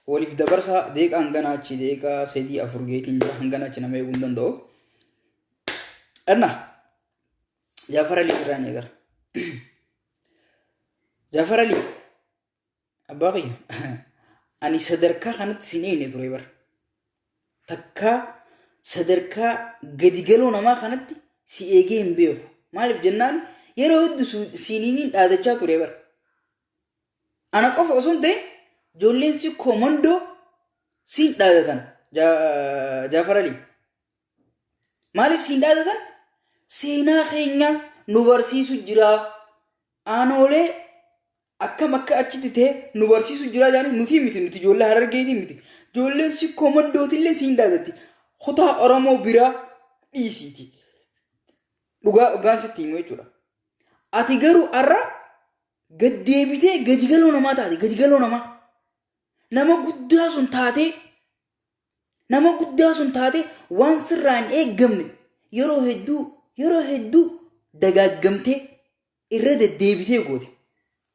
Waliif dabarsaa deeqa hangana achi deeqa 3 4 geetiin jira, hangana achi nama eeguu hin danda'u. Enna Jaafar Alii irraa ni eegala. Jaafar Alii, abbaa kiyya, ani sadarkaa kanatti sin eegne ture bara. Takkaa sadarkaa gadi galoo namaa kanatti si eegee hin beeku. Maaliif jennaan, yeroo hedduu siiniiniin dhaadachaa ture bara. Ana qofa osoo hin ta'in ijoolleen si komandoo siin dhaadatan, Jaafar Alii. Maaliif siin dhaadatan? Seenaa keenya nu barsiisu jira. Aanoolee akkam akka achitti ta'e nu barsiisu jira jedhanii nuti miti, nuti ijoollee Harargeetii miti. Ijoolleen si komandootillee siin dhaadatti. Kutaa Oromoo biraa dhiisiiti. Dhugaa dhugaan sitti himu jechuudha. Ati garuu har'a gad deebitee gadi galoo namaa taate, gadi galoo namaa. Nama guddaa sun taatee, nama guddaa sun taatee waan sirraa hin eeggamne yeroo hedduu, yeroo hedduu dagaaggamtee irra deddeebitee goote.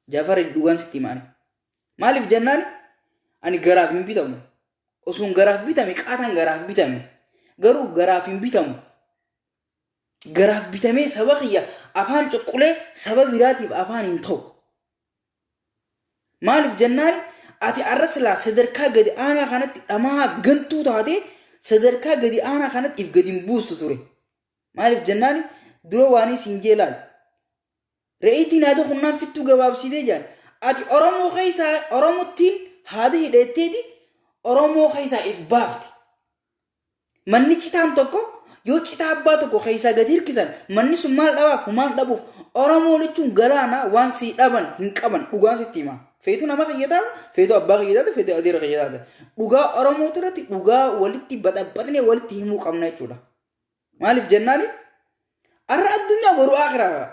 Jaafar, dhugaan sitti himaani. Maaliif jennaan, ani garaaf hin bitamu. Osoon garaaf bitame qaataan garaaf bitame. Garuu garaaf hin bitamu. Garaaf bitamee saba kiyya afaan cuqqulee saba biraatiif afaan hin ta'u. Maaliif jennaan, ati arra silaa sadarkaa gadi aanaa kanatti dhamaa gantuu taatee sadarkaa gadi aanaa kanatti if gadi hin buustu ture. Maaliif jennaan, dura waan siin jee laal. Re'iitiin haada kunnaan fittuu gabaabsitee jaan. Ati Oromoo keessaa Oromottiin haada hidheetteeti Oromoo keessaa if baafte. Manni citaan tokko yoo citaa abbaa tokko keessaa gadi hirkisan manni sun maal dhabaaf? Humaan dhabuuf. Oromoo jechuun galaana, waan sii dhaban hin qaban, dhugaan sitti hima. Feetu nama kiyya taata, feetu abbaa kiyya taata, feetu adeera kiyya taata. Dhugaa Oromootu irratti dhugaa walitti baxaxaxnee walitti himuu qabna jechuudha. Maaliif jennaani, har'a addunyaa boru akiraa.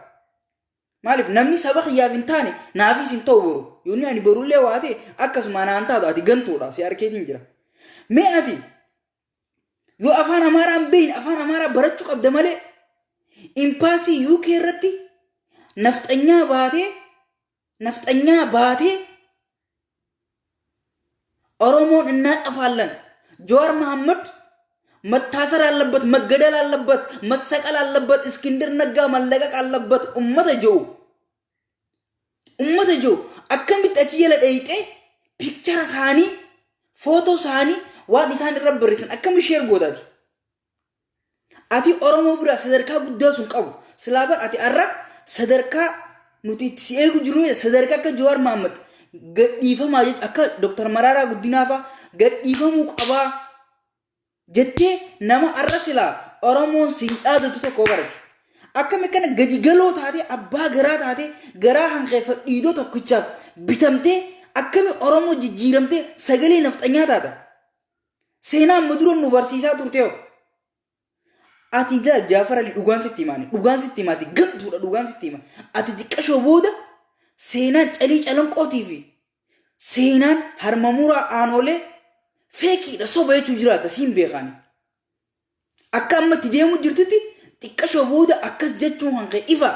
Maaliif, namni saba kiyyaaf hin taane naafis hin ta'u boru. Yoonni ani borullee waa ta'e akkasuma naan taatu, ati gantuudha si arkeetiin jira. Mee ati yoo afaan Amaaraa hin beekne afaan Amaaraa barachuu qabda malee impaasii UK irratti nafxanyaa baatee, nafxanyaa baatee Oromoon እናጠፋለን፣ ጀዋር መሐመድ መታሰር አለበት፣ መገደል አለበት፣ መሰቀል አለበት፣ እስክንድር ነጋ መለቀቅ አለበት ummata jiru, ummata jiru akkamitti achi jala dheeyxee picture isaanii, footoo isaanii, waan isaan irra barreessan akkami share gootaati? Ati Oromoo biraa sadarkaa guddaa sun qabu. Silaa bar ati har'a sadarkaa nuti itti si eegu jiru sadarkaa akka Jawaar Mahammad gadhiifamaa jechuun, akka Dr. Maraaraa Guddinaa fa'aa gadhiifamuu qabaa jettee nama har'a silaa Oromoon siin dhaadatu tokko barate. Akkami kana gadi galoo taatee, abbaa garaa taatee, garaa hanqeeffa dhiidoo tokkichaaf bitamtee akkami Oromoo jijjiiramtee sagalee nafxanyaa taata? Seenaa amma dura nu barsiisaa turte hoo? Ati gaa Jaafar Ali, dhugaan sitti himaani. Dhugaan sitti himaati. Gantuudha, dhugaan sitti hima. Ati xiqqashoo booda seenaan Calii Calanqootii fi seenaan harmamuraa Aanolee feekiidha, soba jechuu jiraata siin beekaani. Akka amma itti deemu jirtutti xiqqashoo booda akkas jechuun kan ka'e ifa.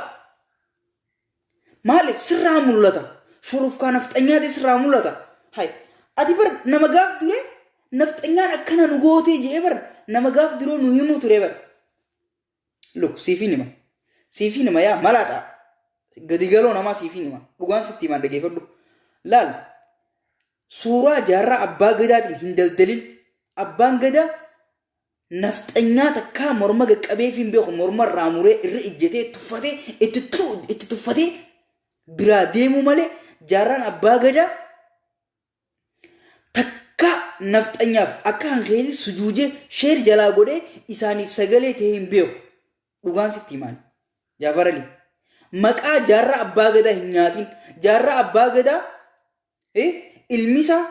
Maaliif sirraa mul'ata? Shurufkaa nafxanyaati sirraa mul'ata. Hay, ati bar nama gaaf dure nafxanyaan akkana nu gootee je'ee bar nama gaaf duree nu himuu ture bar. Look, siifin hima. Siifin hima yaa malaaxaa. Gadi galoo namaa siifin hima. Dhugaan sitti himaan, dhageeffadhu. Laal, suuraa Jaarraa Abbaa Gadaatiin hin daldalin. Abbaan Gadaa nafxanyaa takkaa morma qaqqabee hin beeku, morma irraa muree irra ijjatee tuffatee itti tuffatee biraa deemuu malee Jaarraan Abbaa Gadaa takka nafxanyaaf akka hankeeti sujuujee share jalaa godhee isaaniif sagalee ta'ee hin beeku. Dhugaan sitti himaan. Jaafar Ali. Maqaa Jaarraa Abbaa Gadaa hin nyaatin. Jaarraa Abbaa Gadaa ilmi isaa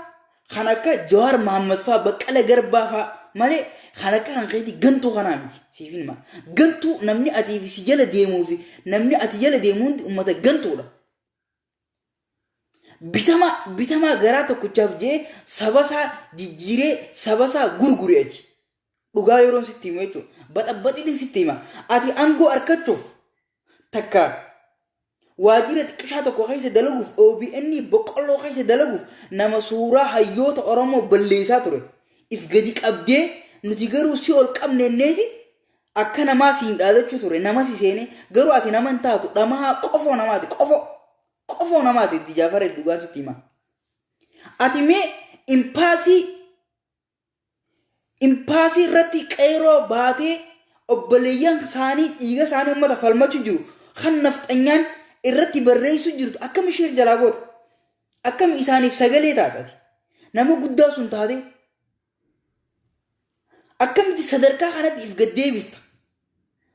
kan akka Jawaar Mahammad fa'aa, Baqqala Garbaa fa'aa malee kan akka kan keetii gantuu kanaa miti. Siif hima. Gantuu namni atii fi si jala deemuu fi namni ati jala deemu hundi uummata gantuudha. Bitamaa, bitamaa garaa tokkichaaf jee saba isaa jijjiiree saba isaa gurgure ati. Dhugaa yeroon sitti himu jechuudha. Baxabaxiin sitti hima. Ati aangoo argachuuf takka Waajjira xiqqishaa tokko keessa dalaguuf, OBN boqqolloo keessa dalaguuf, nama suuraa hayyoota Oromoo balleessaa ture. If gadi qabdee nuti garuu si ol qabnenneeti akka namaa siin dhaadachuu ture, nama si seenee. Garuu ati nama hin taatu, dhamaa qofoo namaati, qofoo qofoo namaati. Itti Jaafar, dhugaan sitti hima. Ati mee impaasii irratti qeeroo baatee obboleeyyan isaanii dhiiga isaanii uummata falmachuu jiru kan nafxanyaan irratti barreessuu jirtu akkam ishee jalaa goota? Akkam isaaniif sagalee taatati? Nama guddaa sun taate akkamitti sadarkaa kanatti if gaddeebista?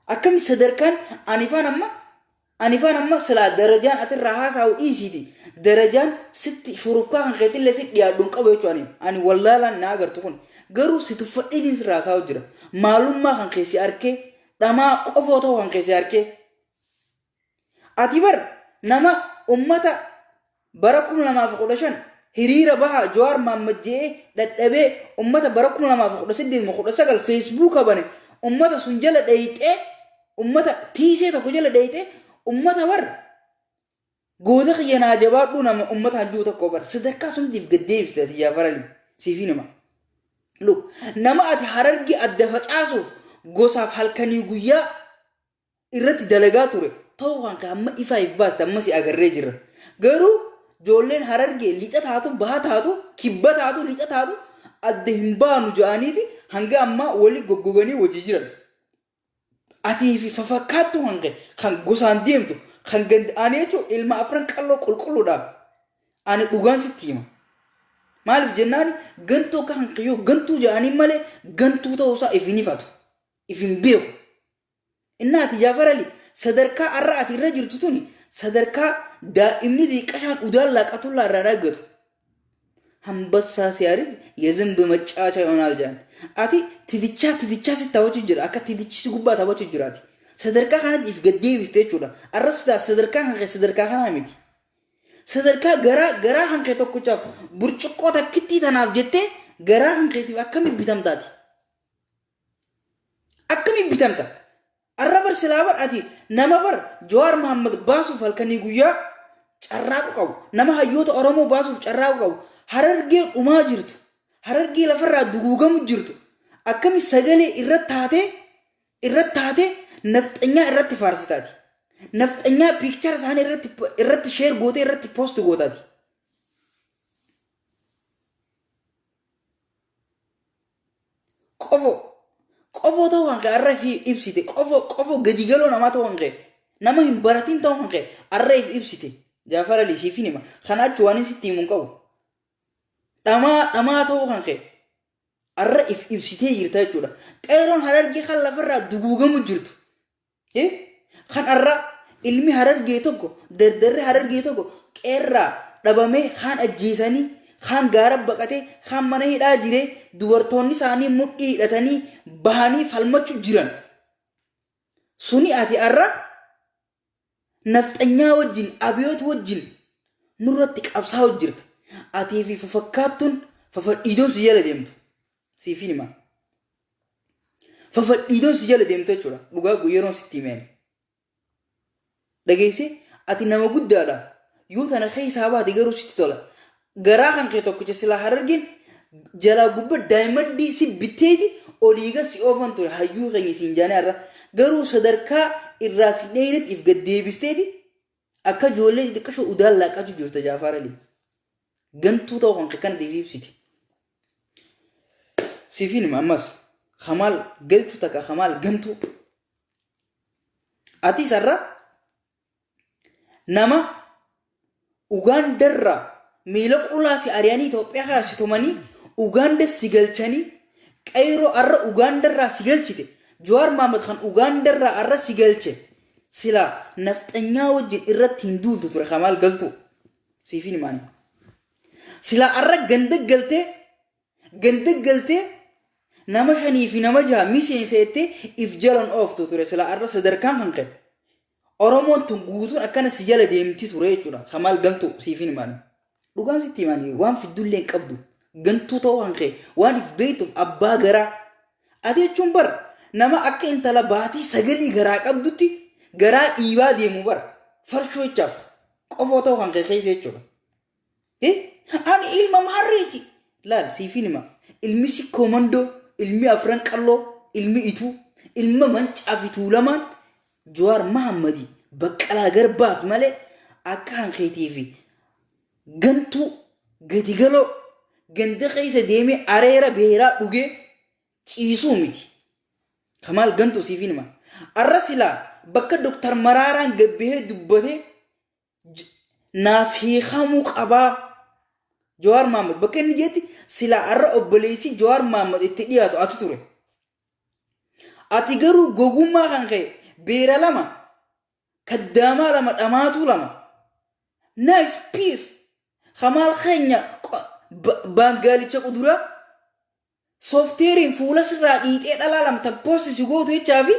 Akkami sadarkaan anifaan amma silaa darajaan atirraa haasa'u dhiisiiti, darajaan sitti shurufkaa kan keetillee si dhiyaadhu hin qabu jechuudha. Ani wallaalaan na agartu kun garuu si tuffadhiitiin sirraa haasa'u jira. Maalummaa kan keessi arkee, dhamaa qofoo ta'uu kan keessi arkee. Ati bar nama ummata bara 2015 hiriira baha Jawaar Mahammad je'ee dhadhabee, ummata bara 2018, 19 Feesbuuka bane, ummata sun jala dhayixee, ummata tiisee tokko jala dhayixee, ummata bar goota kiyya naa jabaadhuu nama ummata hanjuu tokko bar sadarkaa suntiif gad deebiste ati, Jaafar Ali, siifii nama. Look, nama ati Harargee adda facaasuuf gosaaf halkanii guyyaa irratti dalagaa ture ta'uu kan ka'e amma ifaa if baaste, amma si agarree jirra. Garuu ijoolleen Harargee lixa taatu, baha taatu, kibba taatu, lixa taatu adda hin baanu ja'aniiti hanga ammaa wali goggoganii wajii jiran. Atii fi fafakkaattu kan ka'e kan gosaan deemtu kan gandi ani jechuun ilma Afran Qalloo qulqulluudha. Ani dhugaan sitti hima. Maaliif jennaan, gantuu akka kan kiyyoo gantuu ja'anii malee gantuu ta'uusaa if hin ifatu. If hin beeku. Inni ati Jaafar Ali, sadarkaa har'a ati irra jirtu tuni sadarkaa daa'imni xiqqashaan udaan laaqatullaa irraa dhaaggatu. አንበሳ ሲያርጅ የዝንብ መጫወቻ ይሆናል jedhan. Ati titichaa titichaa si taphachuu jira, akka titichi si gubbaa taphachuu jiraati. Sadarkaa kanatti if gad deebiste jechuudha. Arras sadarkaa kan kee sadarkaa kanaa miti. Sadarkaa garaa garaa kan kee tokkichaaf, burcuqqoo takkittii tanaaf jettee garaa kan keetiif akkamitti bitamtaati? Akkamitti bitamta? Arra bar silaa bar ati nama bar Jawaar Mahammad baasuuf halkanii guyyaa carraaqu qabu. Nama hayyoota Oromoo baasuuf carraaqu qabu. Harargee dhumaa jirtu. Harargee lafarraa duguugamu jirtu. Akkami sagalee irratti taatee nafxanyaa irratti faarsitaati? Nafxanyaa picture isaanii irratti share gootee irratti post gootaati. Qofoo qofoo ta'uu kan ka'e har'a fi ibsite. Qofoo qofoo gadi galoo namaa ta'uu kan ka'e, nama hin baratin ta'uu kan ka'e har'a if ibsite. Jaafar Ali, siifin hima, kana achi waan sitti himu hin qabu. Dhamaa dhamaa ta'uu kan ka'e har'a if ibsitee jirta jechuudha. Qeeroon Harargee kan lafarraa duguugamu jirtu, kan har'a ilmi Harargee tokko, dardarri Harargee tokko qeerraa dhabamee, kaan ajjeesanii, kaan gaara baqatee, kaan mana hidhaa jiree, dubartoonni isaanii mudhii hidhatanii bahanii falmachuu jiran suni, ati har'a nafxanyaa wajjin, abiyoot wajjin nurratti qabsaa'u jirta. Atii fi fafakkaattuun fafadhiidoon si jala deemtu, siifin hima, fafadhiidoon si jala deemtu jechuudha. Dhugaa yeroon sitti himeen dhageesse. Ati nama guddaadha, yoo tana keessaa baate garuu sitti tola. Garaa kan kee tokkicha silaa Harargeen jalaa gubba daayimandii si bitteeti oliiga si oofan ture, hayyuu keenya siin jaanee. Har'a garuu sadarkaa irraa si dheeynetti if gad deebisteeti akka ijoollee xixiqqashoo udaan laaqachuu jirta. Jaafaar Ali, gantuu ta'uu kan kee kana if ibsite. Siifin hima ammas, kamaal galchuu takka kamaal gantuu. Atis har'a nama Ugaandarraa miila qullaa si ari'anii, Itoophiyaa kana si tumanii Ugaanda si galchanii, qeyroo har'a Ugaandarraa si galchite, Jawaar Mahammad kan Ugaandarraa har'a si galche, silaa nafxanyaa wajjin irratti hin duultu ture. Kamaal galtuu, siifin himaani, silaa har'a ganda galtee nama shanii fi nama jaha miseensa jettee if jalan ooftu ture. Silaa har'a sadarkaan kan ka'e Oromoon tun guutuun akkana si jala deemti ture jechuudha. Kamaal gantuu, siifin himaani. Dhugaan sitti himaani, waan fiddullee hin qabdu. Gantuu ta'uu kan ka'e waan if beektuuf abbaa garaa. Ati jechuun bar nama akka intala baatii sagalii garaa qabdutti garaa dhiibaa deemu bar. Farshoo jechaaf qofoo ta'uu kan keessa jechuudha. Ani ilma maharreeti. Laal siifin hima. Ilmi sikkoo mandoo, ilmi afran qalloo, ilmi ituu, ilma mancaa fi tuulamaan Jawaar Mahammadi Baqqalaa Garbaati malee akka hankeetii fi gantuu gadi galoo ganda keessa deemee areera beeraa dhugee ciisuu miti. Kamaal gantuu siifin hima. Arra silaa bakka Dr. Maraaraan gabbihee dubbatee naaf hiikamuu qabaa. Jawaar Mahaammad bakka inni jeetti silaa arra obboleessi Jawaar Mahaammad itti dhiyaatu ati ture. Ati garuu gogummaa kan ka'e beera lama kaddaamaa lama dhamaatuu lama. Nice peace. Kamaal keenya baangaalicha quduraa soofteeriin fuula sirraa dhiixee dhalaa lamta poosti si gootu jechaa fi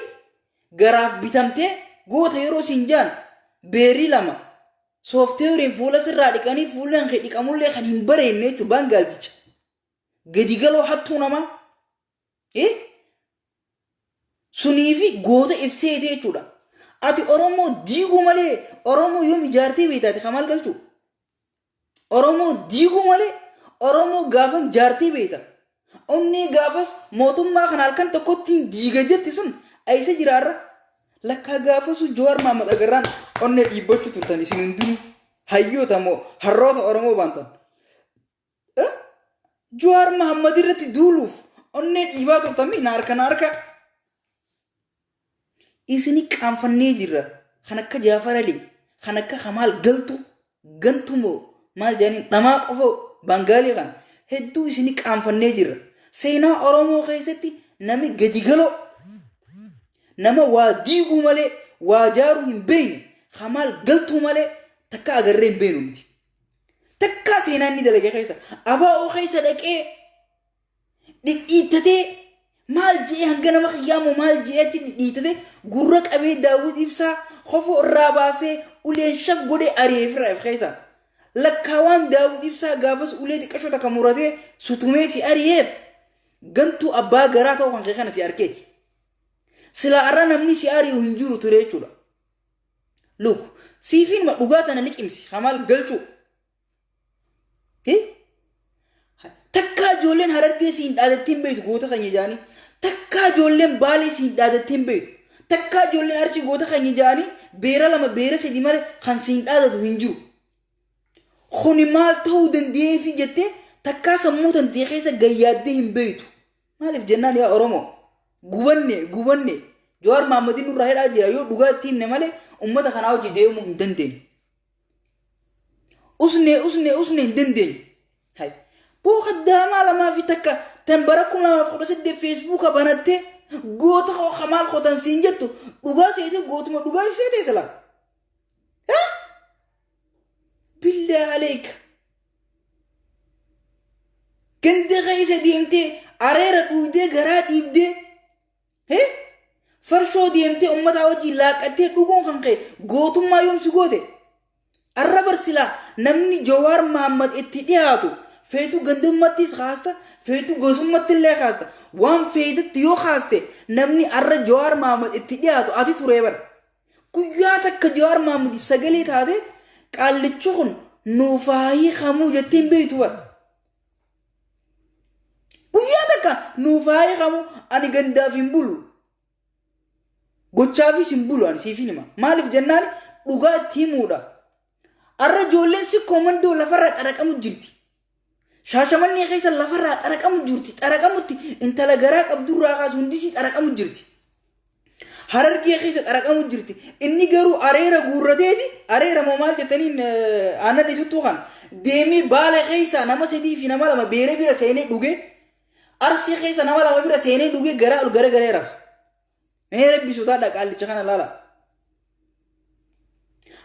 garaaf bitamtee goota yeroo siin jaan beerii lama soofteeriin fuula sirraa dhiqanii fuulleen kee dhiqamullee kan hin bareenne jechuun baangaalticha. Gadi galoo hattuu namaa. Sunii fi goota ibseete jechuudha. Ati Oromoo diiguu malee Oromoo yoom ijaartee beekta ati kamaal galchuu? Oromoo diiguu malee Oromoo gaafam jaartee beekta. Onnee gaafas mootummaa kana halkan tokkottiin diiga jetti sun eessa jira har'a? Lakkaa gaafasu Jawaar Mahaammad agarraan onnee dhiibbachuu turtan isin hundinuu hayyoota moo harroota Oromoo baantan. Jawaar Mahaammad irratti duuluuf onnee dhiibaa turtan na harka na harka. Isini qaanfannee jirra. Kan akka Jaafar Ali, kan akka Kamaal Galtu, gantu moo maal jedhaniin dhamaa qofa Bangaalii kan hedduu isini qaanfannee jirra. Seenaa Oromoo keessatti nami gadi galoo nama waa diiguu malee waa jaaruu hin beekne Kamaal Galtuu malee takka agarree hin beeknu nuti. Takkaa seenaa inni dalage keessa abaa'oo keessa dhaqee dhidhiittatee maal je'ee hanga nama kiyyaamoo maal je'ee achi dhidhiittatee gurra qabee Daawwit Ibsaa kofoo irraa baasee uleen shaf godhee ari'ee ofirraa of keessa. Lakkaawaan Daawwit Ibsaa gaafas ulee xiqqashoo takka muratee sutumee si ari'eef gantuu abbaa garaa ta'uu kan kee kana si arkeeti. Silaa arra namni si ari'u hin jiru ture jechuudha. Look, siifiin ma dhugaa tana liqimsi kamaal galchuu. Takkaa ijoolleen Harargee siin dhaadattee hin beektu goota keenya jedhanii. Takkaa ijoolleen Baalee siin dhaadattee hin beektu. Takkaa ijoolleen Arsii goota keenya jedhanii beera lama beera sadi malee kan siin dhaadatu hin jiru. Kuni maal ta'uu danda'eefi jettee takkaa sammuu tantee keessa gayyaaddee hin beektu. Maaliif jennaan yaa Oromoo gubanne gubanne Jawaar Mahammadiin nurraa hidhaa jira yoo dhugaa itti himne malee uummata kanaa hojii deemuu hin dandeenyu. Usnee usnee usnee hin dandeenyu. Hay. Boo kaddaamaa lamaa fi takka tan bara 2018 feesbuuka banattee goota koo kamaal kotan siin jettu dhugaa seetee gootuma dhugaa ibseetee silaa. Billaa aleeka. Ganda keessa deemtee areera dhuugdee garaa dhiibdee farshoo deemtee uummataa wajjin laaqattee dhuguun kan ka'e gootummaa yoom si goote? Arra bar silaa namni Jawaar Mahaammad itti dhiyaatu feetuu gandummattis kaasta feetuu gosummattillee kaasta waan feetetti yoo kaaste namni arra Jawaar Mahaammad itti dhiyaatu ati turee bar. Guyyaa takka Jawaar Mahaammadiif sagalee taate qaallichi kun nuuf haa hiikamuu jettee hin beektu bar. Guyyaa takka nuuf haa hiikamuu ani gandaaf hin bulu. Gochaafis hin bulu ani siif hin hima. Maaliif jennaan dhugaa itti himuudha. Arra ijoolleen sikkoo mandoo lafarraa xaraqamu jirti. Shaashamannee keessa lafarraa xaraqamu jirti. Xaraqamutti intala garaa qabdurraa kaasu hundisii xaraqamu jirti. Harargee keessa xaraqamu jirti. Inni garuu areera guurrateeti. Areera moo maal jettaniin aannan ituttuu kana. Deemee baala keessa nama sadii fi nama lama beeree bira seenee dhugee. Arsii keessa nama lama bira seenee dhugee garaa ol gara galee rafa. Mee rabbi sodaadha qaallicha kana laala.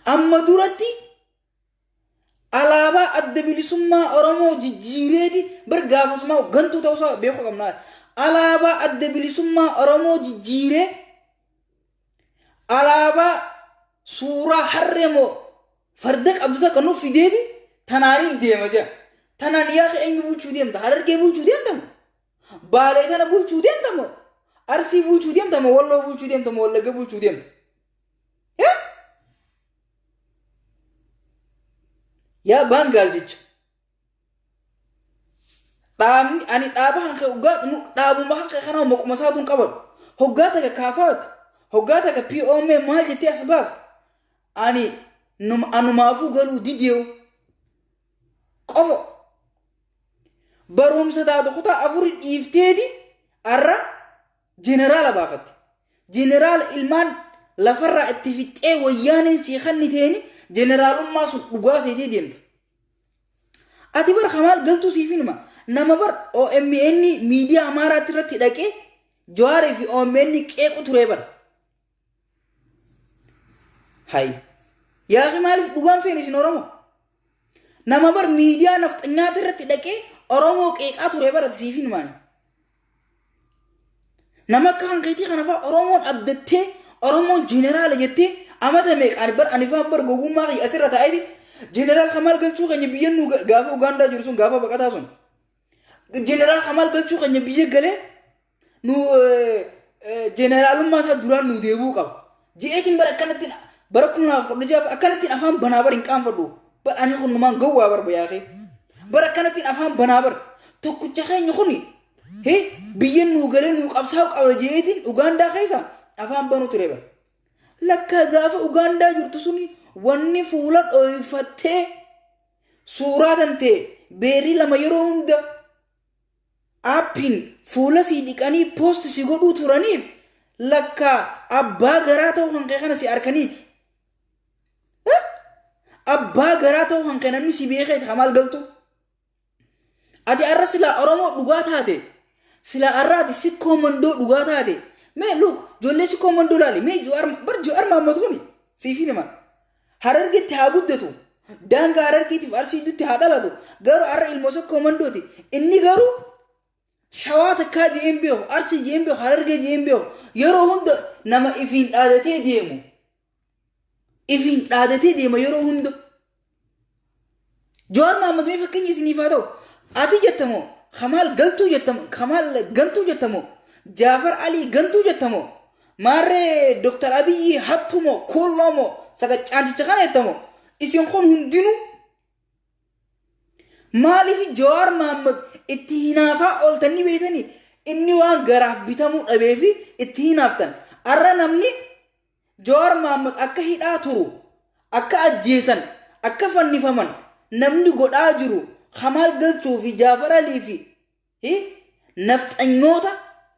Amma duratti alaabaa adda bilisummaa Oromoo jijjiireeti bar gaafasumaa gantuu ta'uusaa beekuu qabna. Alaabaa adda bilisummaa Oromoo jijjiiree alaabaa suuraa harree moo farda qabdu takka nuuf fideeti tanaaniin deema jira. Tanaan yaa eenyu bulchuu deemta? Harargee bulchuu deemta moo? Baalee tana bulchuu deemta moo? Arsii bulchuu deemta moo? Walloo bulchuu deemta moo? Wallagga bulchuu deemta? Yaa baangaalticha. Dhaabni ani dhaaba hanqee hoggaa dhaabuma hanqee kanaa maquma isaatu hin qabatu. Hoggaa takka kaafaatu hoggaa takka POM maal jettee as baafte. Ani anumaafuu galuu dideewu. Qofa barumsa taatu kutaa afurii dhiifteeti har'a jeneraala baafatte. Jeneraala ilmaan lafarraa itti fixxee wayyaaneen sii kanniteeni jeneraalummaa sun dhugaa seetee deemta. Ati bar kamaal galtuu siif hinuma. Nama bar OMN miidiyaa Amaaraatti irratti dhaqee Jawaarii fi OMN qeequ ture bar. Hay. Yaa maaliif dhugaan feene isin Oromoo? Nama bar miidiyaa nafxanyaati irratti dhaqee Oromoo qeeqaa ture bar ati siif hinumaani. Nama akka hanqeetii kana fa'aa Oromoon abdattee Oromoon jeneraala jettee amata meeqaan bar ani fa'aan bar gogummaa kiyya asirra taa'eeti jeneraal Kamaal Galchuu keenya biyya nu gaafa Ugaandaa jiru sun gaafa baqataa sun jeneraal Kamaal Galchuu keenya biyya galee nu jeneraalummaa isaa duraan nu deebi'uu qaba. Je'eetiin bara akkanattiin bara 2016 akkanattiin afaan banaa bar hin qaanfadhu. Bar ani kun numaan gowwaa bar bayaakee. Bara akkanattiin afaan banaa bar tokkicha keenya kuni biyya nu galee nu qabsaa'u qaba je'eetiin Ugaandaa keessa afaan banuu ture bar. Lakka gaafa Ugaandaa jirtu suni wanni fuula dhoyfattee suuraa tantee beerrii lama yeroo hunda aappiin fuula sii dhiqanii poost si godhuu turaniif lakka abbaa garaa ta'uu hanqee kana si arkaniiti. Abbaa garaa ta'uu hanqee namni si beekeeti kamaal galtu. Ati arra silaa Oromoo dhugaa taate silaa arra ati sikkoo mandoo dhugaa taate mee look ijoollee sikkoo mandoo laali mee bar Jawaar Mahaammad kuni siif hima. Harargetti haa guddatu daangaa Harargeetiif Arsiitti haa dhalatu garuu arra ilmoo sikkoo mandooti inni garuu Shawaa takkaa je'een beeku Arsii je'een beeku Harargee je'een beeku yeroo hunda nama ifiin dhaadatee deemu ifiin dhaadatee deema yeroo hunda. Jawaar Mahaammad mee fakkeenya isiniif haa ta'u ati jettamoo Kamaal Galtuu jettamoo Kamaal Gantuu jettamoo Jaafar Alii Gantuu jettamoo maarree Dr. Abiyyi hattumoo kuulloomoo sagaccaanticha kana jettamoo isin kun hundinuu maaliif Jawaar Mahaammad itti hinaafaa ooltanii beektanii inni waan garaaf bitamuu dhabee fi itti hinaaftan arra namni Jawaar Mahaammad akka hidhaa turu akka ajjeesan akka fannifaman namni godhaa jiru Kamaal Galchuu fi Jaafar Alii fi nafxanyoota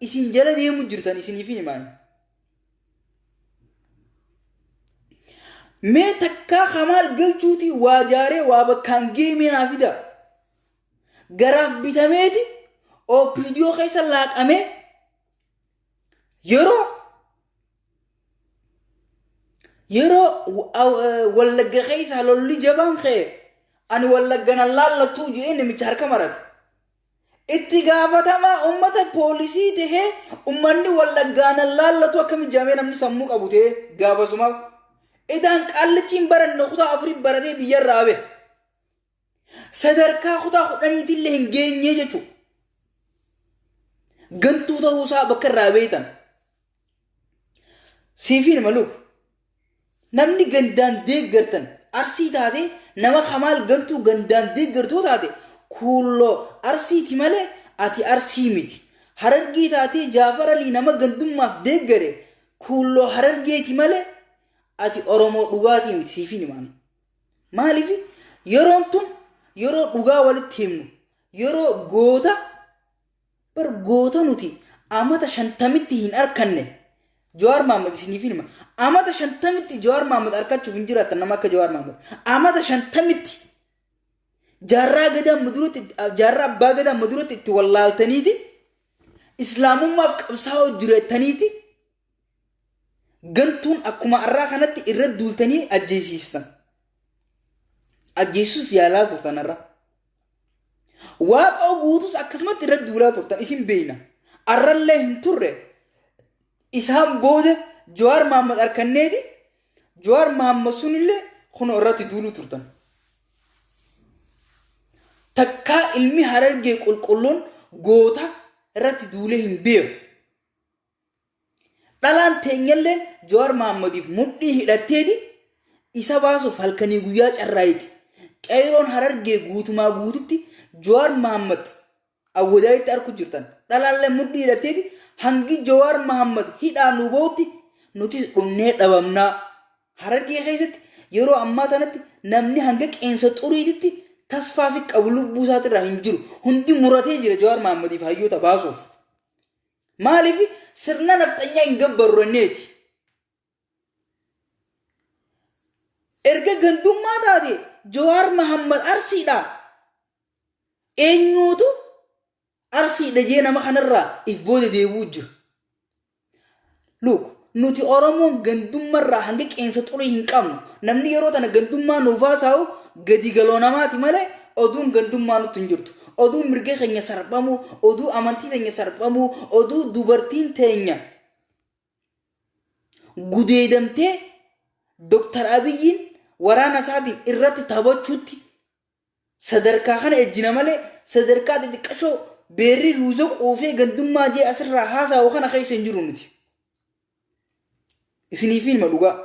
isin jala deemu jirtan isiniif himaani. Mee takkaa Kamaal Galchuuti waa jaaree waa bakkaan geemee naa fida. Garaaf bitameeti OPDO keessa laaqamee yeroo Wallagga keessa lolli jabaan ka'e ani Wallagga nan laallattuu jedhee namicha harka marate. Itti gaafatamaa uummata poolisii tahee uummanni Wallaggaa nan laallatu akka mijaamee namni sammuu qabu ta'ee gaafasumaaf. Idaan qaallichi hin baranne kutaa afurii baratee biyyarraa bahe. Sadarkaa kutaa kudhaniitillee hin geenye jechuudha. Gantuu ta'uusaa bakka irraa beektan. Siifiin maluuf namni gandaan deeggartan Arsii taate nama Kamaal Gantuu gandaan deeggartuu taate kuulloo Arsiiti malee ati Arsii miti. Harargee taatee Jaafar Alii nama gandummaaf deeggare kuulloo Harargeeti malee ati Oromoo dhugaatii miti siifiin himaani. Maaliif yeroon tun yeroo dhugaa walitti himnu yeroo goota bar goota nuti amata 50tti hin arkanne Jawaar Mahaammad isiniif hima. Amata 50tti Jawaar Mahaammad arkachuuf hin jiraattan nama akka Jawaar Mahaammad. Amata 50tti jaarraa gadaa maduratti jaarraa abbaa gadaa maduratti itti wallaaltaniiti islaamummaaf qabsaa'oo jireettaniiti gantuun akkuma arraa kanatti irra duultanii ajjeesiistan. Ajjeesisuuf yaalaa turtan irra. Waaqa guutus akkasumatti irra duulaa turtan isin beeyna. Arrallee hin turre isaan booda Jawaar Mahaammad arkanneeti Jawaar Mahaammad sunillee kunoo irratti duuluu turtan. Takkaa ilmi Harargee qulqulluun goota irratti duulee hin beeku. Dhalaan teenyallee Jawaar Mahaammadiif mudhii hidhatteeti isa baasuuf halkanii guyyaa carraayiti. Qeeroon Harargee guutumaa guututti Jawaar Mahammad awwadaayitti arku jirtan. Dhalaallee mudhii hidhatteeti hangi Jawaar Mahammad hidhaa nu ba'utti nuti dhumnee dhabamnaa. Harargee keessatti yeroo ammaa tanatti namni hanga qeensa xuriititti tasfaa fi qabu lubbuu isaatirraa hin jiru. Hundi muratee jira Jawaar Mahammadiif hayyoota baasuuf. Maaliif sirna nafxanyaa hin gabbarru enneeti. Erga gandummaa taate Jawaar Mahammad Arsiidha. Eenyuutu Arsiidha jee nama kanarraa if booda deebi'uu jira. Look, nuti Oromoon gandummarraa hanga qeensa xurii hin qabnu. Namni yeroo tana gandummaa nuuf haasa'u gadi galoo namaati malee oduun gandummaa nutti hin jirtu. Oduu mirga keenya sarbamuu, oduu amantii teenya sarbamuu, oduu dubartiin teenya gudeedamtee Dr. Abiyyiin waraana isaatiin irratti taphachuutti sadarkaa kana ejjina malee sadarkaa xixiqqashoo beerri ruuza quufee gandummaa jee asirraa haasa'u kana keessa hin jiru nuti. Isiniif hima dhugaa.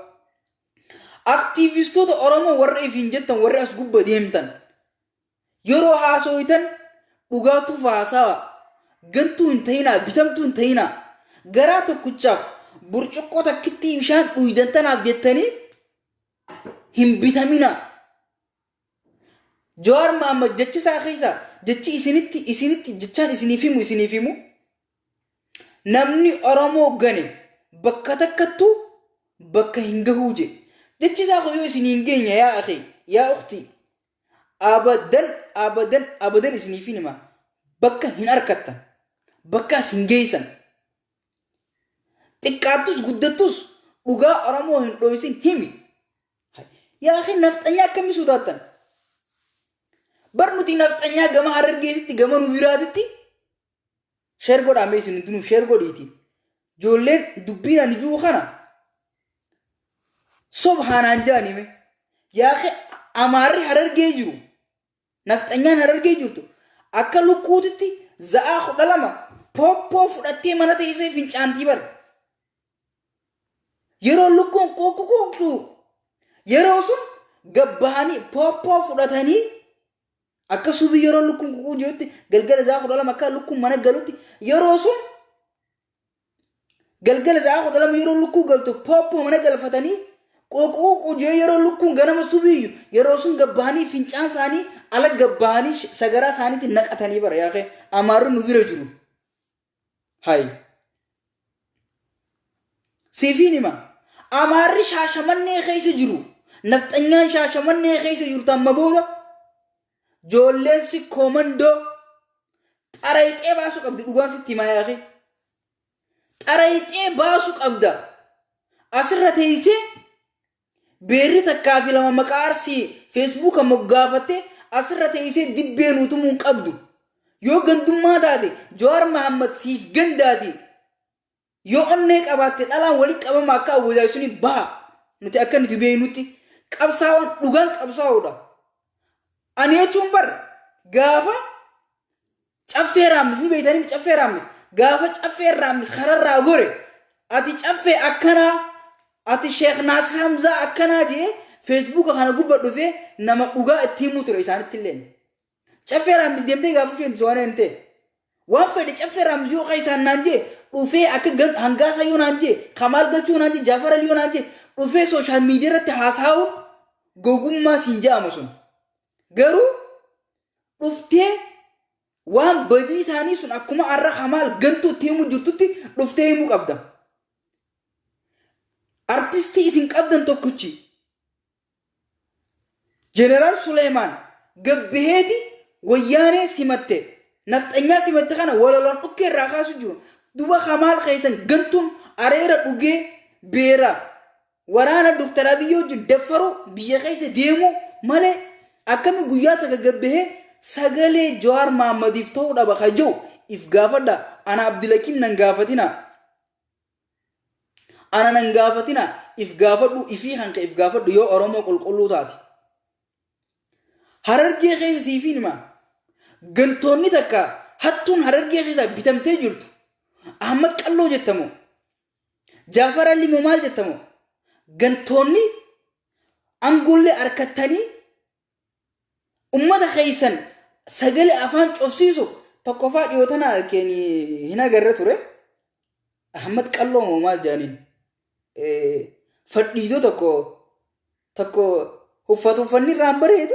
Aktiivistoota Oromoo warra ifiin jettan warri as gubba deemtan yeroo haasooytan dhugaatuuf haasawa. Gantuu hin ta'inaa, bitamtuu hin ta'inaa. Garaa tokkichaaf burcuqqoo takkittii bishaan dhuydan tanaaf jettanii hin bitaminaa. Jawaar Mahammad jecha isaa keessaa jechi isinitti isinitti jechaan isiniif himu isiniif himu namni Oromoo gane bakka takkattuu bakka hin gahuu je. Jechi isaa kun yoo isin hin geenye yaa akhi yaa ukhti abadan abadan abadan isiniif hin hima bakka hin arkattan bakka as hin geessan. Xiqqaattus guddattus dhugaa Oromoo hin dhoysin himi. Yaa akhi nafxanyaa akkamii sodaattan? Bar nuti nafxanyaa gama Harargeetitti gama nu biraatitti sheer godhaa mee isin hundinuu sheer godhiiti. Ijoolleen dubbiin ani jiru kana sobhaanaan jaanii mee. Yaa akhi Amaarri Harargee jiru nafxanyaan Harargee jirtu akka lukkuutitti za'aa 12 pooppoo fudhattee mana teessee fincaantii bar. Yeroo lukkuun quuqquuqu yeroo sun gabbahanii pooppoo fudhatanii akka subii yeroo lukkuun quuquu jirutti galgala za'aa 12 akka lukkuun mana galutti yeroo sun galgala za'aa 12 yeroo lukkuu galtu pooppoo mana galfatanii quuquuqu jee yeroo lukkuun ganama subiiyyu yeroo sun gabbahanii fincaan isaanii ala gabbahanii sagaraa isaaniitti naqatanii bara yaaqee amaarri nu bira jiru. Hay. Siifiin hima. Amaarri Shaashamannee keessa jiru. Nafxanyaan Shaashamannee keessa jirtu amma booda joolleen si koomandoo xarayxee baasuu qabdi dhugaan sitti himaa yaaqee. Xarayxee baasuu qabda. Asirra teessee Beerri takkaa fi lama maqaa Arsii feesbuuka moggaafattee asirra teessee dibbee nuu tumuu hin qabdu. Yoo gandummaa taate Jawaar Mahammad siif gandaati. Yoo onnee qabaatte dhalaan walitti qabama akka awwadaay suni baha. Nuti akka nuti beeknutti qabsaa'oon dhugaan qabsaa'oodha. Ani jechuun bar gaafa Caffee Raammis ni beektanii Caffee Raammis gaafa Caffee Raammis kararraa gore ati caffee akkanaa ati Sheekh Naasir Hamzaa akkanaa jee feesbuuka kana gubba dhufee nama dhugaa itti himuu ture isaanitti illee. Caffee Raammis deemtee gaafachuu hin waan hin ta'e. Waan fedhe Caffee Raammis yoo keessaan naan jee dhufee akka hangaasaa yoo naan jee Kamaal Galchuu naan jee Jaafar Alii yoo naan jee dhufee sooshaal miidiyaa irratti haasa'u gogummaa siin jedhama sun. Garuu dhuftee waan badii isaanii sun akkuma har'a Kamaal gantuu itti himuu jirtutti dhuftee himuu qabda. Artistii isin qabdan tokkichi Jeneraal Suleemaan gabbiheeti wayyaanee simatte nafxanyaa simatte kana walaloon dhukkee irraa kaasu jiru. Duba Kamaal keessan gantuun areera dhugee beera Waraana Dr. Abiy wajjin daffaruu biyya keessa deemuu malee akkami guyyaa takka gabbahee sagalee Jawaar Mahaammadiif ta'uu dhaba ka jiru if gaafadha. Ana Abdulakiim nan gaafatina. Ana nan gaafatina if gaafadhu ifii kan kee if gaafadhu yoo Oromoo qulqulluu taate. Harargee keessa siifiin hima. Gantoonni takka hattuun harargee keessaa bitamtee jirtu. Ahmad Qalloo jettamoo. Jaafar Alii moo maal jettamoo? Gantoonni angoollee harkattanii Ummata keessan sagalee afaan cufsiisuuf tokkoffaa dhiyoo tana arkeen hin agarre ture. Ahmad Qalloo moo maal jedhaniin fadhiidoo tokko tokko uffata uffanni irraan bareedu,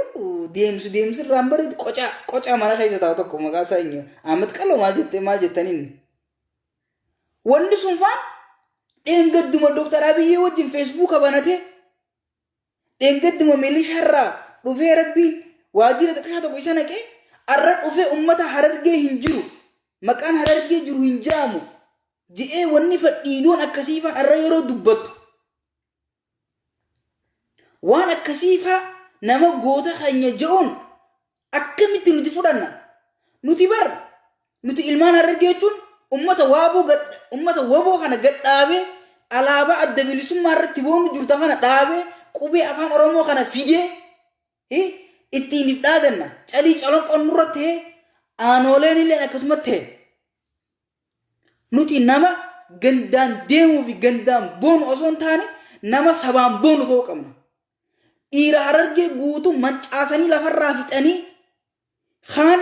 deemsu deemsi irraan bareedu, qocaa qocaa mana keessa taa'u tokko, maqaa isaa eenyu, Ahmad Qalloo maal jettee maal jettaniin, wanni sun faan dheengadduma Dooktar Abiyyee wajjin Feesbuuka banatee, dheengadduma milishaarraa dhufee Rabbiin waajjira xiqqishaa tokko isa naqee, arra dhufee ummata Harargee hin jiru, maqaan Harargee jiru hin jaamu je'ee, wanni fadhiidoon akkasiifaan arra yeroo dubbattu waan akkasiifaa nama goota keenya je'uun akkamitti nuti fudhanna? Nuti bar nuti ilmaan Harargee jechuun ummata waaboo, ummata waboo kana gadhaabee, alaabaa Adda Bilisummaa irratti boonu jirta kana dhaabee, qubee Afaan Oromoo kana fidee ittiin if dhaadanna. Calii calonqoon nurra ta'ee, aanooleen illee akkasuma ta'e. Nuti nama gandaan deemuu fi gandaan boonu osoo hin taane, nama sabaan boonu ta'uu qabna. Dhiira Harargee guutuu mancaasanii lafarraa fixanii, kaan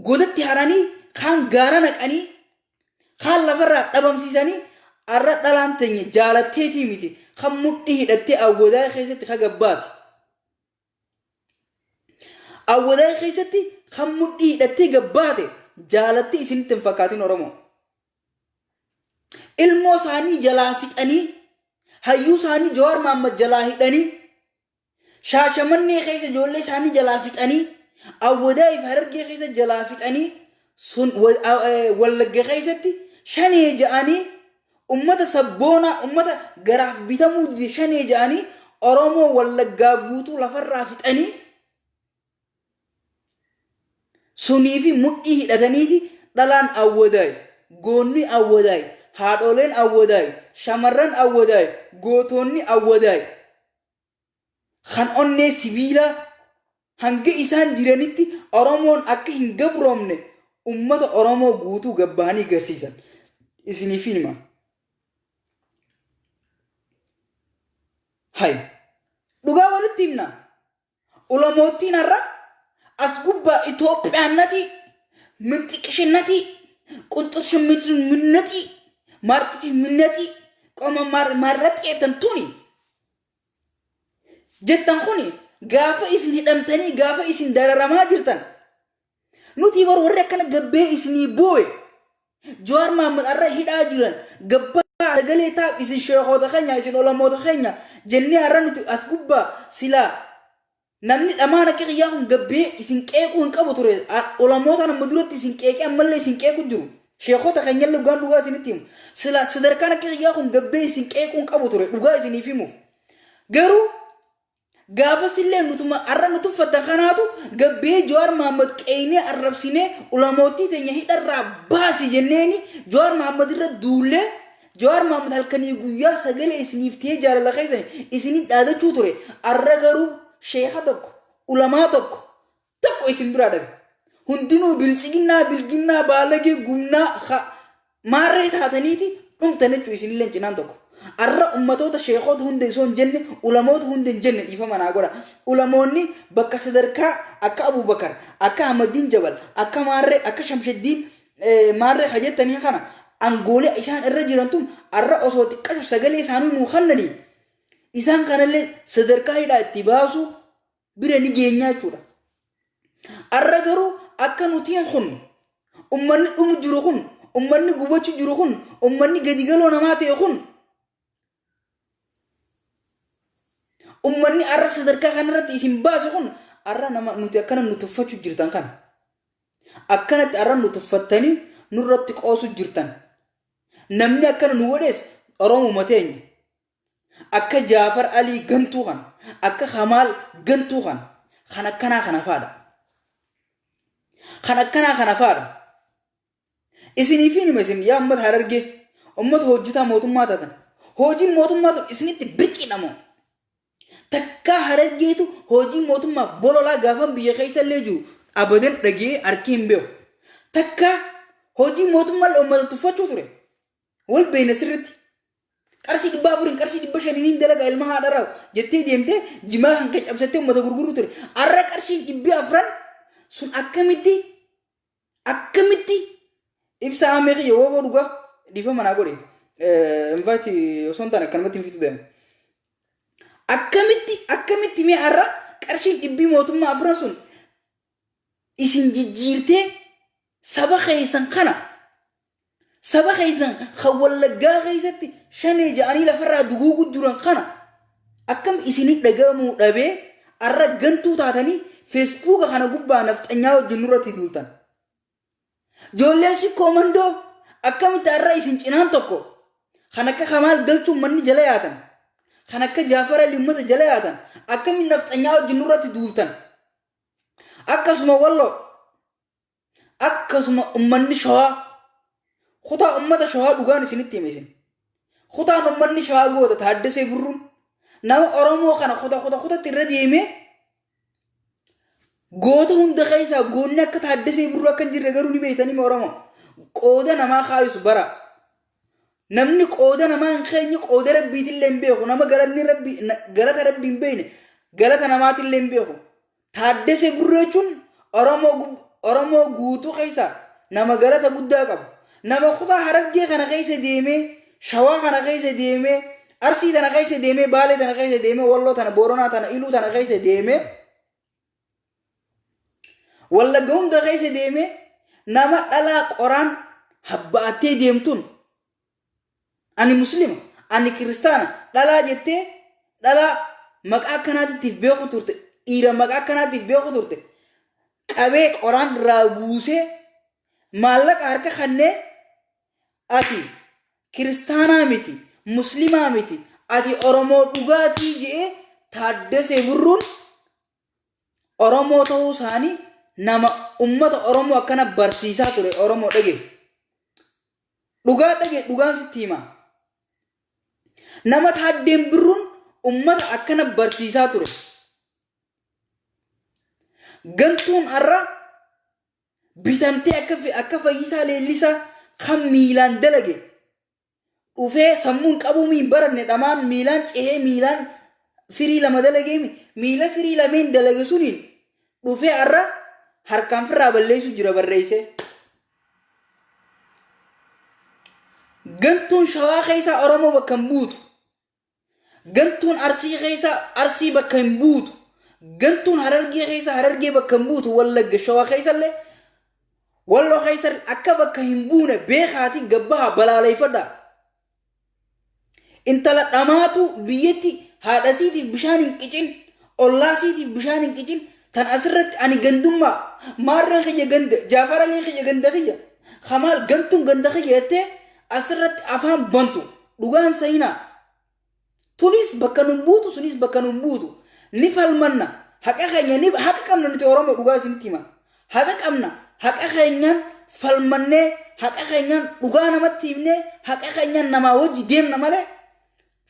godatti haranii, kaan gaara naqanii, kaan lafarraa dhabamsiisanii, arra dhalaan teenya jaalatteetii miti kan mudhii hidhattee Awwadaa keessatti ka gabbaatu. Awwadaa keessatti kan mudhii hidhattee gabbaate jaalattee isinitti hin fakkaatin, Oromoo. Ilmoo isaanii jalaa fixanii, hayyuu isaanii Jawaar Mahaammad jalaa hidhanii, Shaashamannee keessa ijoollee isaanii jalaa fixanii, Awwadaa fi Harargee keessa jalaa fixanii, sun Wallagga keessatti shanee ja'anii, ummata sabboonaa, ummata garaaf bitamuu dide shanee ja'anii, Oromoo Wallaggaa guutuu lafarraa fixanii, sunii fi mudhii hidhataniiti dhalaan Awwadaay, goonni Awwadaay, haadholeen Awwadaay, shamarran Awwadaay, gootoonni Awwadaay kan onnee sibiilaa hanga isaan jiranitti Oromoon akka hin gabroomne ummata Oromoo guutuu gabbaanii garsiisan. Isiniif hima. Hay. Dhugaa walitti himna. Ulamoottiin har'a as gubbaa Itoophiyaannati, minxiqishinnati, qunxurshinnati, maartichinnati, qoma maarraxi jettan tuni jettan kuni gaafa isin hidhamtanii, gaafa isin dararamaa jirtan, nuti bar warri akkana gabbee isinii boo'e, Jawaar Mahaammad har'a hidhaa jiran, gabbaa sagalee taaf, isin sheekota keenya, isin ulamoota keenya jennee har'a nuti as gubbaa silaa namni dhamaan akka kiyyaa kun gabbee isin qeequu hin qabu ture. Ulamoota nama duratti isin qeeqee ammallee isin qeequ jiru. Sheekota keenyallee dhugaan dhugaa isinitti himu. Silaa sadarkaan akka kiyyaa kun gabbee isin qeequu hin qabu ture dhugaa isiniif himuuf. Garuu gaafas illee nutuma har'a nu tuffatan kanaatu gabbee Jawaar Mahaammad qeeynee arrabsinee, ulamootii teenya hidharraa baasi jenneeni Jawaar Mahaammad irra duullee, Jawaar Mahaammad halkanii guyyaa sagalee isiniif ta'ee jaalala keessan isinin dhaadachuu ture. Har'a garuu sheeka tokko, ulamaa tokko tokko isin biraa dhabe. Hundinuu biltsiginnaa, bilginnaa, baalagee, gumnaa, maarree taataniiti dhumtan jechuu isinillee cinaan tokko. Har'a ummatoota sheekota hunda osoo hin jenne, ulamoota hunda hin jenne, dhiifama naa godha. Ulamoonni bakka sadarkaa akka Abubakar, akka Ahmadiin Jabal, akka maarree, akka Shamshaddiin maarree ka jettanii kana angoolee isaan irra jiran tun har'a osoo xiqqashu sagalee isaanii nuu kennanii isaan kanallee sadarkaa hidhaa itti baasu bira ni geenyaa jechuudha. Har'a garuu akka nutiin kun, ummanni dhumu jiru kun, ummanni gubachuu jiru kun, ummanni gadi galoo namaa ta'e kun, ummanni har'a sadarkaa kanarratti isin baasu kun, har'a nama nuti akkana nu tuffachuu jirtan kana. Akkanatti har'a nu tuffattanii nurratti qoosu jirtan. Namni akkana nu godhes Oromuma teenya. Akka Jaafar Alii gantuu kana, akka Kamaal gantuu kana, kan akkanaa kana faadha. Kan akkanaa kana faadha. Isiniifin hima, isin yaa uummata Harargee, uummata hojjetaa mootummaa taatan. Hojiin mootummaa tun isinitti birqiidha moo? Takkaa Harargeetu hojii mootummaaf bololaa gaafan biyya keessa illee jiru abadan dhagee harki hin beeku. Takkaa hojii mootummaa illee uummata tuffachuu ture. Wal beekna sirriitti. Qarshii 400n qarshii 500n dalagaa ilma haadharraa jettee deemtee jimaa kan kee cabsattee uummata gurguruu ture. Har'a qarshii 400 sun akkamitti akkamitti ibsa amee kiyya wooboo dhugaa dhiifama naa godhe. Invite osoo hin taane akkanumatti hin fitu deema. Akkamitti akkamitti mee har'a qarshiin dhibbii mootummaa afran sun isin jijjiirtee saba keessan kana saba keessan kan Wallaggaa keessatti shanee ja'anii lafarraa duguugu jiran kana akkam isinii dhaga'amuu dhabee har'a gantuu taatanii feesbuuka kana gubbaa nafxanyaa wajjin nurratti duultan. Ijoolleen sikkoo mandoo akkamitti har'a isin cinaan tokko kan akka Kamaal galchuun manni jala yaatan kan akka Jaafar Ali ummata jala yaatan akkamiin nafxanyaa wajjin nurratti duultan. Akkasuma Walloo akkasuma ummanni Shawaa kutaa ummata Shawaa dhugaan isinitti hime isin. Kutaan ummanni Shawaa goota Taaddasee Birruun nama Oromoo kana kuta kuta kutatti irra deemee goota hunda keessaa goonni akka Taaddasee Birruu akka hin jirre garuu ni beektanii Oromoo. Qooda namaa kaayisu bara. Namni qooda namaa hin keenye qooda rabbiitillee hin beeku. Nama galanni rabbii galata rabbii hin beekne galata namaatillee hin beeku. Taaddasee Birruu jechuun Oromoo Oromoo guutuu keessaa nama galata guddaa qabu. Nama kutaa Harargee kana keessa deemee, Shawaa kana keessa deemee, Arsii tana keessa deemee, Baalee tana keessa deemee, Walloo tana, Booranaa tana, Iluu tana keessa deemee, Wallagga hunda keessa deemee nama dhalaa qoraan habbaattee deemtuun ani muslima, ani kiristaana, dhalaa jettee dhalaa maqaa akkanaatiif beeku turte, dhiira maqaa akkanaatiif beeku turte, qabee qoraan irraa buusee maallaqa harka kannee ati kiristaanaa miti, muslimaa miti, ati Oromoo dhugaatii je'ee Taaddasee Birruun Oromoo ta'uu isaanii nama ummata Oromoo akkana barsiisaa ture. Oromoo dhage. Dhugaa dhage, dhugaan sitti hima. Nama Taaddeen Birruun ummata akkana barsiisaa ture. Gantuun har'a bitamtee akka Fayyisaa Leellisaa kan miilaan dalage dhufee sammuun qabuu miin baranne dhamaan miilaan cehee miilaan firii lama dalagee miila firii lameen dalage suniin dhufee har'a harkaan firraa balleessu jira barreessee. Gantuun Shawaa keessaa Oromoo bakka hin buutu. Gantuun Arsii keessaa Arsii bakka hin buutu. Gantuun Harargee keessaa Harargee bakka hin buutu. Wallagga Shawaa keessallee Walloo keessa akka bakka hin buune beekaatii gabbaha balaaleeffadhaa. Intala dhamaatu biyyatti haadha siitiif bishaan hin qicin, ollaa siitiif bishaan hin qicin, tan asirratti ani gandummaa maarreen kiyya ganda, Jaafaraliin kiyya ganda kiyya, Kamaal gantuun ganda kiyya jettee asirratti afaan bantu dhugaan sayinaa. Tunis bakka nun buutu, sunis bakka nun buutu. Ni falmanna. Haqa keenya ni haqa qabna nuti Oromoo dhugaa isinitti hima. Haqa qabna. Haqa keenyaan falmannee, haqa keenyaan dhugaa namatti himnee, haqa keenyaan namaa wajji deemna malee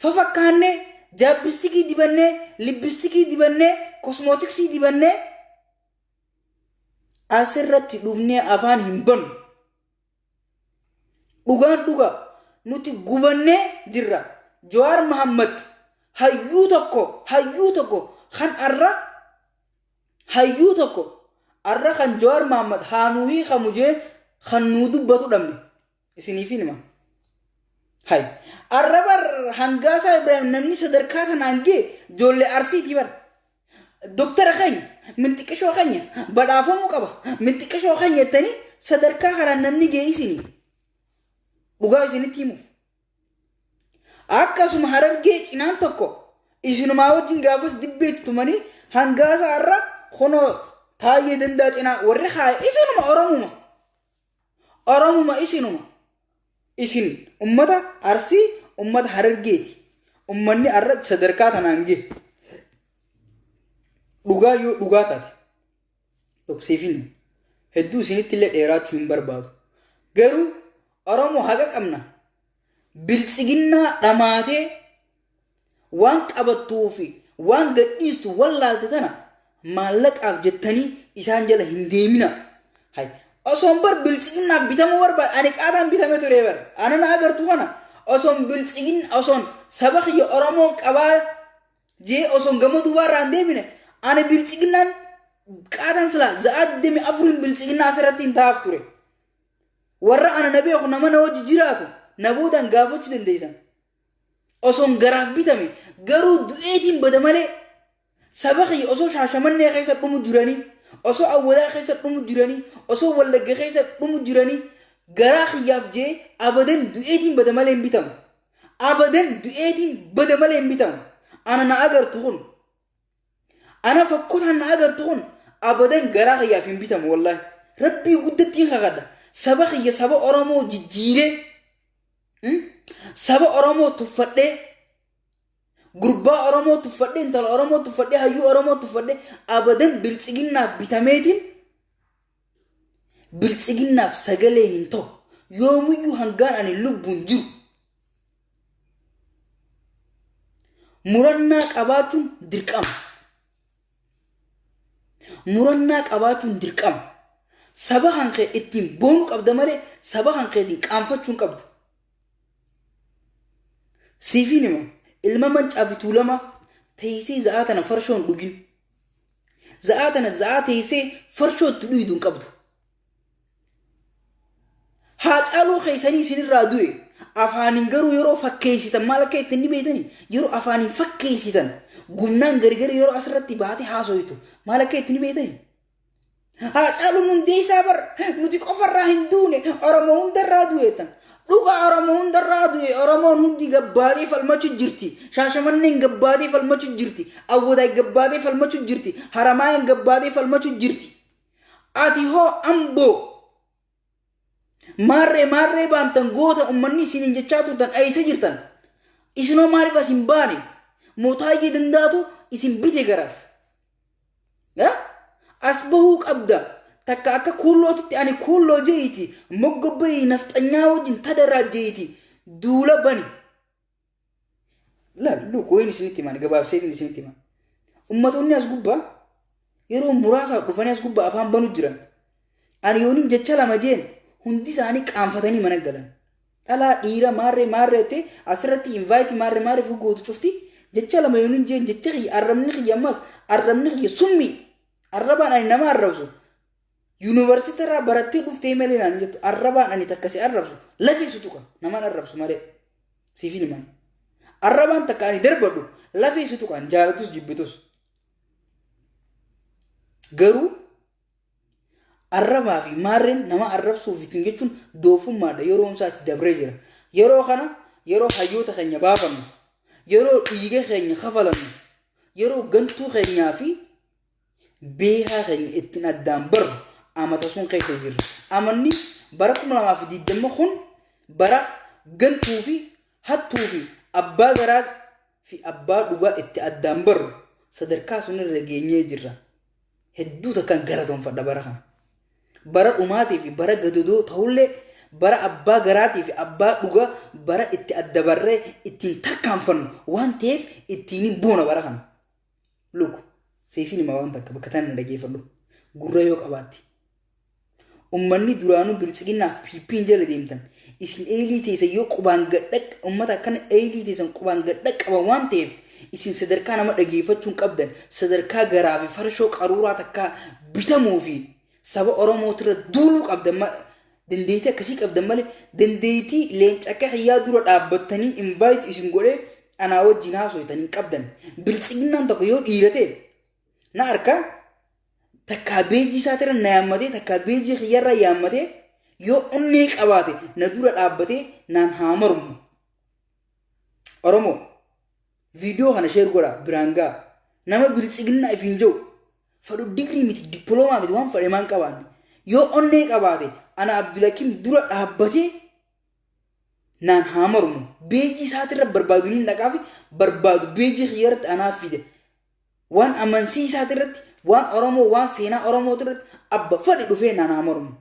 fafakkaannee, jaabbistikii dibannee, libbistikii dibannee, kosmootiksii dibannee asirratti dhufnee afaan hin bannu. Dhugaan dhugaa nuti gubannee jirra. Jawaar Mahammad hayyuu tokko hayyuu tokko kan arra hayyuu tokko arra kan Jawaar Mahammad haa nuu hiikamu jee kan nuu dubbatu dhabne isiniif hima. Hay arra bar Hangaasaa Ibrahim namni sadarkaa tanaan gee ijoollee Arsiitii bar. Doktara keenya minxiqishoo keenya badhaafamuu qaba minxiqishoo keenya jettanii sadarkaa kanaan namni ga'e isinii dhugaa isinitti himuuf. Akkasuma Harargee cinaan tokko isinumaa wajjin gaafas dibbeetti tumanii hangaasa har'a kunoo Taayyee Dandaa cinaa warri haaya isinuma Oromuma. Oromuma isinuma. Isin ummata Arsii ummata Harargeeti. Ummanni har'a sadarkaa tanaan gahe. Dhugaa yoo dhugaa taate dhokseefin hedduu isinitti illee dheeraachuu hin barbaadu. Garuu Oromoo haqa qabna. Biltsiginnaa dhamaatee waan qabattuu fi waan gadhiistu wallaalte tana maallaqaaf jettanii isaan jala hin deemina. Hay osoon bar biltsiginnaaf bitamuu barbaade ani qaataan bitame ture bar. Ana na agartu kana Osoon biltsigin osoon saba kiyya Oromoon qabaa jee osoon gama duubaarraa hin deebine ani biltsiginnaan qaataan silaa za'aa 24 biltsiginnaa asirratti hin taa'aaf ture. Warra ana na beeku nama na wajji jiraatu na boodaan gaafachuu dandeessan. Osoon garaaf bitame garuu du'eetiin bada malee saba kiyya osoo Shaashamannee keessa dhumu jiranii, osoo Awwadaa keessa dhumu jiranii, osoo Wallagga keessa dhumu jiranii garaa kiyyaaf jee abadan du'eetiin bada malee hin bitamu. Abadan du'eetiin bada malee hin bitamu. Ana na agartu kun, ana fakkotaan na agartu kun abadan garaa kiyyaaf hin bitamu wallaahi. Rabbii guddattiin kakadha. Saba kiyya saba Oromoo jijjiiree, saba Oromoo tuffadhee, gurbaa Oromoo tuffadhee, intala Oromoo tuffadhee, hayyuu Oromoo tuffadhee abadan biltsiginnaaf bitameetiin biltsiginnaaf sagalee hin ta'u. Yoomiyyuu hangaan ani lubbuun jiru murannaa qabaachuun dirqama. Murannaa qabaachuun dirqama. Saba kan kee ittiin boonuu qabda malee saba kan keetiin qaanfachuu hin qabdu. Siifiin hima ilma Mancaa fi Tuulamaa teessee za'aa tana farshoo hin dhugin. Za'aa tana za'aa teessee farshoo itti dhuydu hin qabdu. Haacaaluu keessanii isinirraa du'e afaaniin garuu yeroo fakkeessitan maal akka ittiin ni beektanii yeroo afaaniin fakkeessitan gumnaan gargari yeroo asirratti baatee haasoytu maal akka ittiin ni beektanii. Haacaaluun Hundeessaa bar nuti qofarraa hin duune Oromoo hundarraa du'eetan. Dhugaa Oromoo hundarraa du'e. Oromoon hundi gabbaatee falmachuu jirti. Shaashamanneen gabbaatee falmachuu jirti. Awwadaay gabbaatee falmachuu jirti. Haramaayaan gabbaatee falmachuu jirti. Ati hoo Amboo maarree maarree baantan goota ummanni isiniin jechaa turtan eessa jirtan? Isinoo maaliif as hin baane? Mootaayyee dandaatu isin bite garaaf. As bahuu qabda. Takka akka kuullootitti ani kuulloo je'iti moggobba'ii nafxanyaa wajjin tadaraa je'iti duula bani. Laal look wayin isinitti himan gabaabseetiin isinitti himan. Ummatoonni as gubbaa yeroo muraasaaf dhufanii as gubbaa afaan banu jiran. Ani yooniin jecha lama jeen hundi isaanii qaanfatanii mana galan. Dhalaa dhiira maarree maarree jettee asirratti invite maarree maarree fugootu cufti jecha lama yooniin jeen jecha kiyya arrabni kiyya ammas arrabni kiyya summii arrabaan ani nama arrabsu yuunivarsiitii irraa barattee dhuftee malee naan jettu arrabaan ani takka si arrabsu lafee si tuqa namaan arrabsu malee siif hin himan. Arrabaan takka ani darbadhu lafee si tuqaan jaalatus jibbitus. Garuu arrabaa fi maarreen nama arrabsuuf ittiin jechuun doofummaadha yeroo isaatti dabree jira. Yeroo kana yeroo hayyoota keenya baafannu, yeroo dhiiga keenya kafalannu, yeroo gantuu keenyaa fi beekaa keenya ittiin addaan barru amata sun keessa jirra. Amanni bara 2020 kun bara gantuu fi hattuu fi abbaa garaa fi abbaa dhugaa itti addaan barru sadarkaa sunirra geenyee jirra. Hedduu takkaan galatoonfadha bara kana. Bara dhumaatii fi bara gadadoo ta'ullee bara abbaa garaatii fi abbaa dhugaa bara itti adda barree ittiin tarkaanfannu waan ta'eef ittiin boona bara kana. Look, seefiin hima waan takka bakka tana dhageeffadhu. Gurra yoo qabaatte. Ummanni duraanuu biltsiginnaaf PP'n jala deemtan. Isin eelii teessan yoo qubaan gadhaq ummata akkana eelii teessan qubaan gadhaq qaban waan ta'eef isin sadarkaa nama dhageeffachuu hin qabdan. Sadarkaa garaa fi farshoo qaruuraa takkaa bitamuu fi saba Oromootirra duuluu qabdan dandeettii akkasii qabdan malee dandeettii leenca akka kiyyaa dura dhaabbattanii invite isin godhee anaa wajjin haasoftan hin qabdan. Biltsiginnaan tokko yoo dhiira ta'e na harka takkaa beejii isaatirra na yaammatee takkaa beejii kiyyarra yaammatee yoo onnee qabaate na dura dhaabbatee naan haa mormu. Oromoo viidiyoo kana share godhaa biraan ga'a. Nama biltsiginnaa ifiin jiru fadhu digirii miti dippiloomaa miti waan fadhe maan qabaanne yoo onnee qabaate ana Abdulhakim dura dhaabbatee naan haa mormu. Beejii isaatirra barbaadu ni dhaqaafi barbaadu beejii kiyyarratti anaaf fide. Waan amansiisaatirratti waan Oromoo waan seenaa Oromootirratti abba fadhe dhufee naan haa mormu.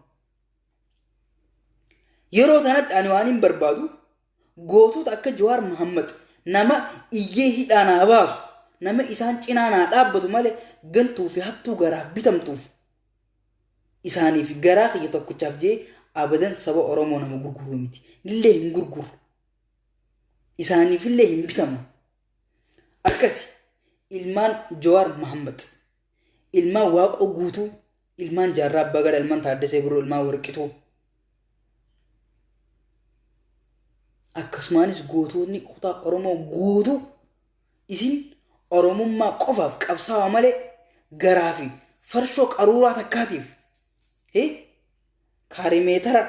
Yeroo tanatti ani waan hin barbaadu gootota akka Jawaar Muhammad nama iyyee hidhaa naa baasu nama isaan cinaa naa dhaabbatu malee gantuu fi hattuu garaaf bitamtuuf isaaniif garaa kiyya tokkichaaf jee abadan saba Oromoo nama gurguruu miti. Illee hin gurguru. Isaaniifillee hin bitamnu. Akkasi ilmaan Jawaar Mahammad, ilmaan Waaqoo Guutuu, ilmaan Jaarraa Abbaa Gadaa, ilmaan Taaddasee Birruu, ilmaan Warqituu. Akkasumaanis gootonni kutaa Oromoo guutuu isin Oromummaa qofaaf qabsaa'aa malee garaa fi farshoo qaruuraa takkaatiif kaarimeetara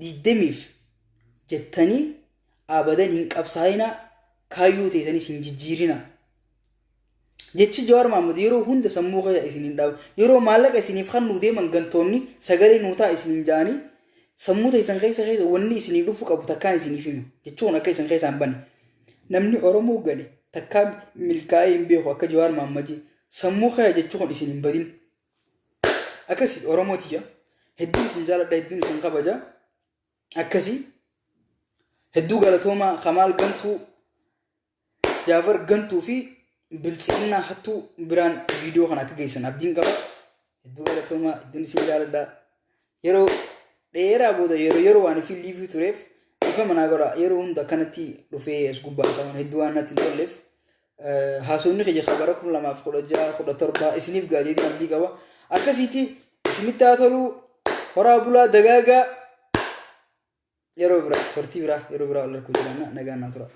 20f jettanii abadan hin qabsaa'inaa, kaayyoo teessanis hin jijjiirinaa. Jechi Jawaar Mahaammad yeroo hunda sammuu keessa isin hin dhaabu. Yeroo maallaqa isiniif kennuu deeman gantoonni sagalee nuu ta'a isin hin ja'anii sammuu teessan keessa keessa wanni isinii dhufu qabu takkaan isiniif hima. Jechuun akka isin keessaa hin bane. Namni Oromoo gale takkaa milkaa'ee hin beeku akka Jawaar Mahaammad sammuu keessa jechuun kun isin hin badin. Akkasi Oromoo tiyya. Hedduun isin jaaladha, hedduun isin kabaja. Akkasi hedduu galatoomaa. Kamaal Gantuu, Jaafar Gantuu fi Biltsiginnaa hattuu biraan viidiyoo kana akka geessan abdiin qaba. Hedduu galatoomaa, hedduun isin jaaladha. Yeroo dheeraa booda yeroo yeroo waan fi liivii tureef ifa manaa godha. Yeroo hunda akkanatti dhufee as gubbaa ta'uun hedduu waan natti hin tolleef haasofni kiyya kabara 2016 17 isiniif gaajeetiin abdii qaba. Akkasitti isinitti haa tolu, horaa bulaa dagaagaa, yeroo biraa turtii biraa yeroo biraa wal arguu jiraanna, nagaan naa tura.